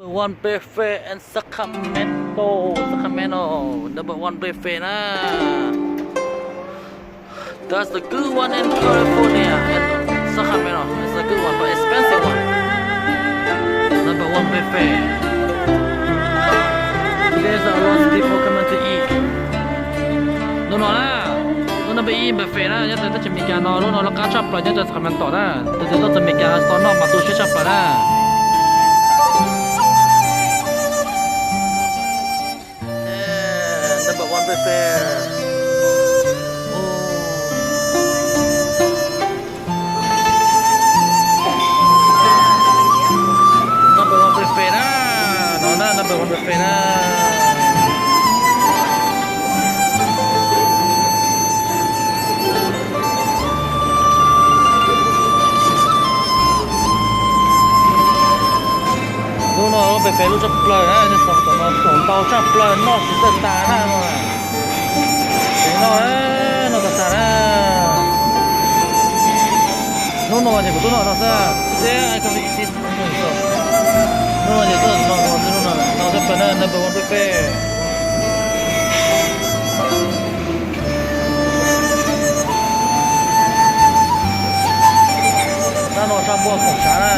Number one buffet in Sacramento. Sacramento, number one buffet na. That's the good one in California and Sacramento. It's a good one, but expensive one. Number one buffet. There's a lot of people coming to eat. Hnub no na, hnub no peb ib buffet na, nyob rau teb chaws Amelikas no, hnub no loj qab tshaj plaws nyob rau Sacramento na. Tus twg tuaj txog Amelikas xav noj mas tu siab tshaj plaws na. Number one buffet. Number one buffet na. No na, number one buffet na. Hnub no buffet loj tshaj plaws na, nej xav tom no thaum ntau tshaj plaws noj tsis txawj tas na no. Tseem noj, noj tag tag na. Hnub no ces kuv tuaj noj no xwb, hnub no ces tuaj noj no xwb, hnub no noj tshaj plaws na, number one buffet. Hnub no tshaj npuaj koom tshav na.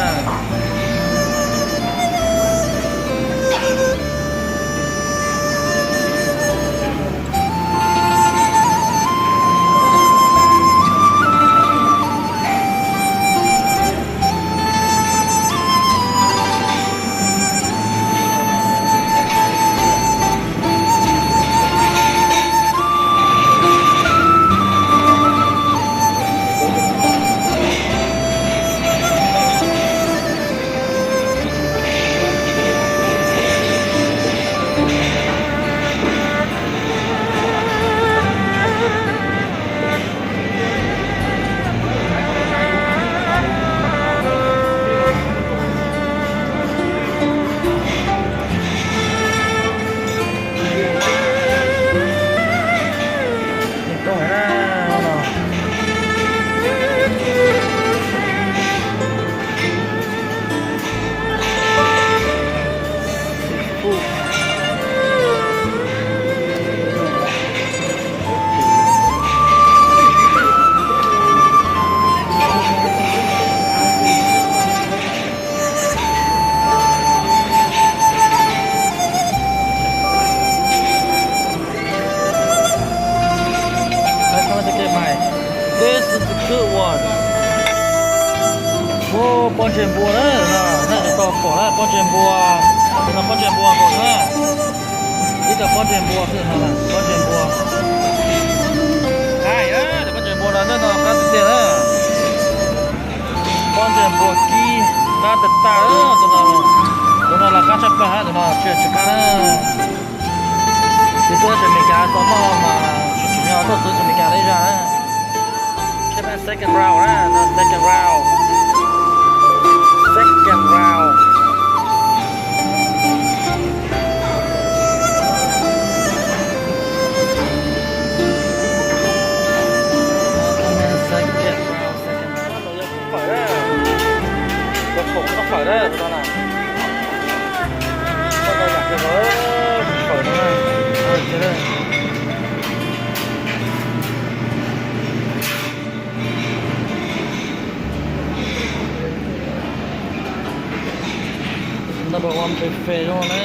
This is the good one. Pob ntseg npua na, nej tau pom na, pob ntseg npua. Tus no pob ntseg npua nkaus xwb na. Ib co pob ntseg npua xwb no, pob ntseg npua. Qab heev na, pob ntseg npua no nyob no qab tiag tiag na. Pob ntseg npua kib qab tag tag, tus no los qab tshaj plaws, tus no tsis tsis qab na. Ces tuaj teb chaws Amelikas tau noj mas tsis tsim nyog tuaj txog teb chaws Amelikas li zaj na. Second round na, no second round. Second round. Second round, second round. Cov khoom noj fawm na, tus no na. Koj tau yam kawg nkaus, fawm no na. Number one buffet zoo na.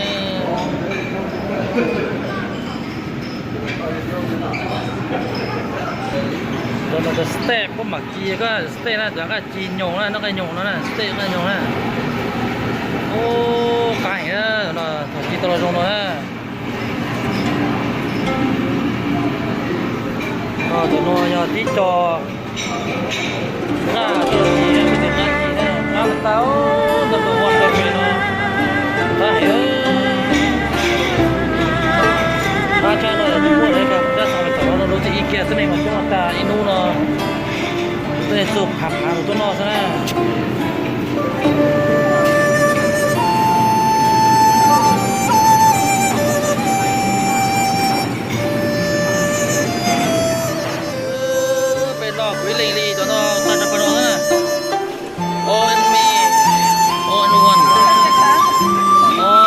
Cov no cov steak, pab mam kis koj steak na, cov nqaij ci nyoos na, noj nqaij nyoos no na, steak nqaij nyoos na. Ub, qab heev na, no thaum ci tau los zoo no na. Cov no yog tib co nqaij ci, nqaij ci na, qab tas tas, number one buffet no. Qab heev. Qab tshaj no yog tus muaj lawv cov xov li tom no lub txij ib kiag xwb nej mas coob tas ib hnub no. Tej txuj phav phav tus tuaj noj xwb na. Peb noj kuv ib leeg li, cov no tag nrho pab no na. All in me, all in one, all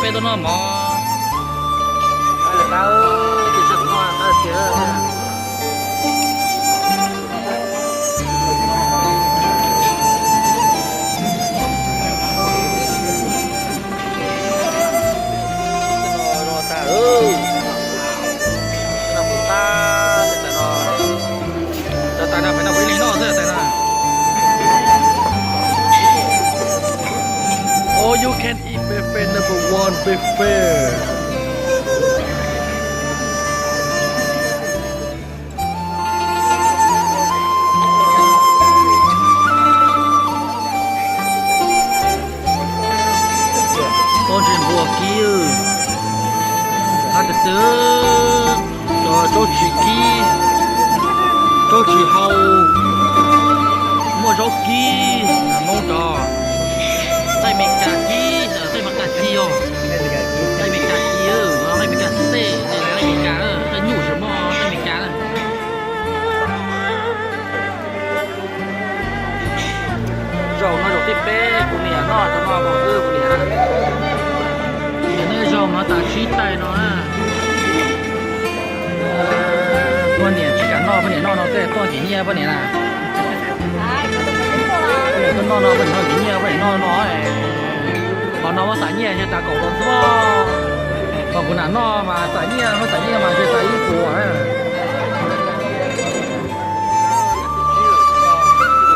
Peb tuaj noj mov. All you can eat buffet number one buffet. Pob ntseg npua kib, qab tiag tiag, cov zaub tsis kib, zaub tsis hau, muaj zaub kib, Hmoob cov, tej Meskas kib, tej Meskas kib os, tej Meskas kib, tej Meskas xej, tej Meskas, tej nyuj tsis muaj, tej Meskas na. Zaum no zaum thib peb kuv niam noj, zaum no zaum thib kuv niam na. Niam noj zaum no tas tsib tais no na. Poj niam tsis kam noj, poj niam noj no tej tuaj ntim nyiaj poj niam na. Poj niam tuaj noj no poj niam noj ntim nyiaj, poj niam noj no. Qhov no muab xam nyiaj yog tas kaum los xwb. Qhov kuv nam noj mas xam nyiaj, muab xam nyiaj mas ntshe tas ib puas na.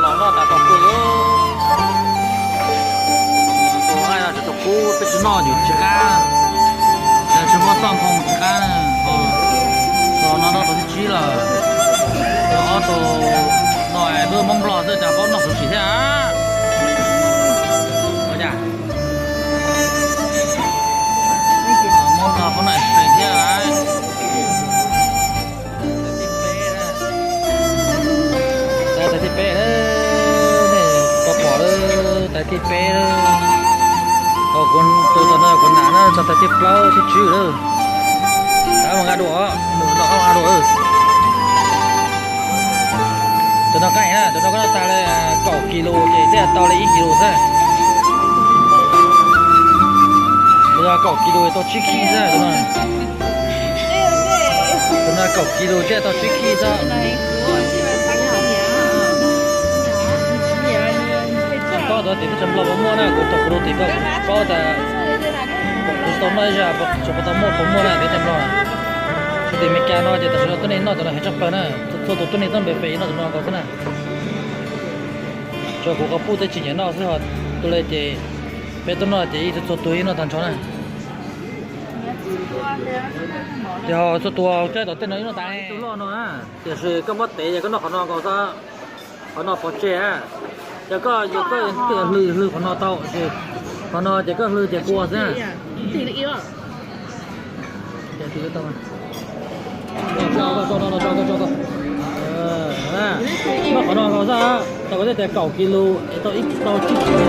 Los noj tas tau pw. Tus hais no tseem tus kub peb tsis noj yus tsis qab, tsis muaj txoj hmoo tsis qab. Los no noj tus thib tsib lawm. Ob tus no twb Hmoob Nplog xwb cas paub noj xuv sim thiab. Ua cas Hmoob Nplog paub noj xuv sim thiab lawm. Tais thib peb, nej pom pom lawm, tais thib peb. Ho kuv tus tom no kuv nam na, txog tais thib plaub thib tsib lawm. Tab mas nqa dua, mus noj nqa dua. Tus no qaij na, tus no koj noj tag li kaum kis lus ces thiaj tau li ib kis lus xwb. Tus no kaum kis lus tau tsib khij xwb tus no. Tus no kaum kis lus thiaj tau tsib khij xwb. Tsis paub tau tias teb chaws Nplog puas muaj na, kuv thaum kuv lus tim koj kuv paub tas kuv tsis tau noj ib zaug, tsis paub tau muaj puas muaj na teb chaws Nplog na. Tsis tias Meskas no ces tam sim no tuab neeg noj tus no heev tshaj plaws na, txhua tus tuab neeg tuaj npe fes noj tus no nkaus xwb na. Tsuas kuv qhov puj tej tsis nyiam noj xwb, ho tus li ces peb tuaj noj ces ib txhua tus yeej noj tag nrho na. Ces ho txhua tus caij tom tej no ib noj tas tus loj no na. Tiam sis koj muab tev ces koj noj qhov no nkaus xwb, qhov no pov tseg na. Ces koj yuav koj hlw hlw qhov no tau, qhov no ces koj hlw ces kua xwb. Noj qhov no nkaus xwb, tau koj tej tias kaum kis lus tau ib tau tsib kis.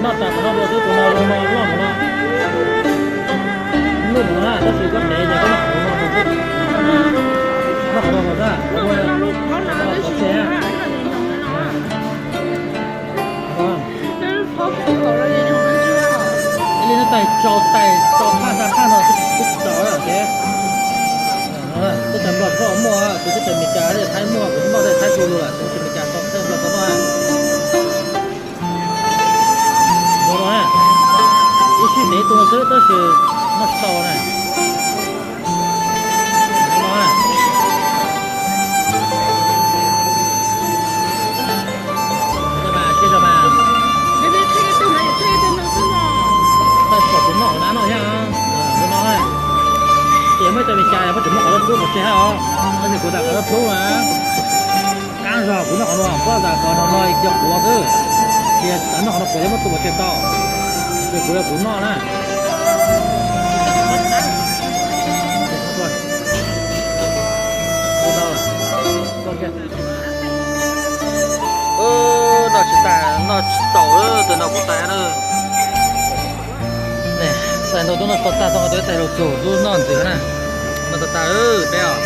Noj tas qhov no dua xwb, tus no zoo no loj mus no. Lub mus na, tab sis koj tev ces koj noj qhov no mus xwb. Noj qhov no mus xwb, qhov no pov tseg. Li no tais tsau tais tsau phaj xa phaj no twb tsis tau lawm ces. Teb chaws Nplog tsis muaj, tus teb chaws Amelikas thiab Thaib muaj, kuv noj teb Thaib txhua lus lawm, tus teb chaws Amelikas tau teb Nplog tau noj. Ua no, ib sij tev tus xwb tab sis noj tsis tau na. Ua mas, ua mas. Tab sis kuv noj qhov no noj thiab, ua no. Ces muaj ib co Amelikas muab tseem muab qhov no hlub pov tseg hab os, tab sis kuv tas qhov no hlub mas. Qab zog kuv noj qhov no, kuv tas qhov no no yog kuv xwb, ces tas noj qhov no kuv yuav muab tua pov tseg tau, ces kuv yog kuv noj na. Noj tsis tas, noj tsis tau, tus no kuv tas na. Txais ntau tub noj tau tag, tau tus txais lus txug tub noj ntxiv na. Noj tau tag peb os.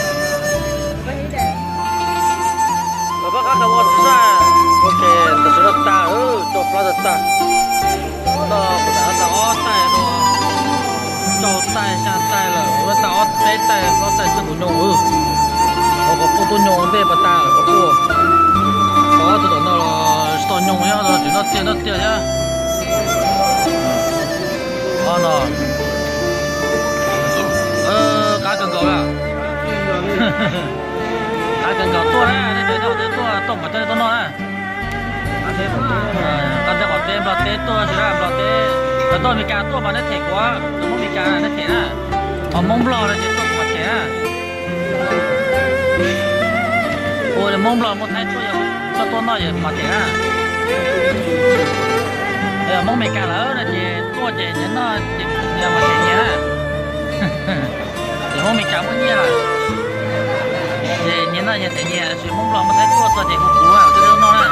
Lawv pab qab qha ua txaj, ua ke tam sim no tag, tso plab tag tag. Noj kuv tas, noj tag ob Xya tais lawm, ua tau ob peb tais plaub tais txog kuv nyoos. Ua kom puj tub nyoos ntej pas tas kom puj. Tau ob tug tom no los tsis tau nyoos, yog tsis noj tiag noj tiag thiab. Ob no qab kawg nkaus a. Qab kawg nkaus tuaj na, nej cov nyob qhov twg tuaj, tuaj pom tej tuaj noj na. Qab teb qhov teb, Nplog teb tuaj tsis na, Nplog teb. Cov tuaj Amelikas tuaj mas nej them kuv, cov Hmoob Amelikas nej them na. Ho Hmoob Nplog no ces tuaj kuv mam them na. Ua Hmoob Nplog Hmoob Thaib tuaj, tuaj tuaj noj yog kuv mam them na. Hmoob Amelikas lawm no ces tuaj ces nyias noj ces nyias mam them nyias na. Ces Hmoob Amelikas muaj nyiaj lawm, ces nyias noj nyias them nyias, tab sis Hmoob Nplog Hmoob Thaib tuaj txog ces hu kuv, kuv thiaj noj na.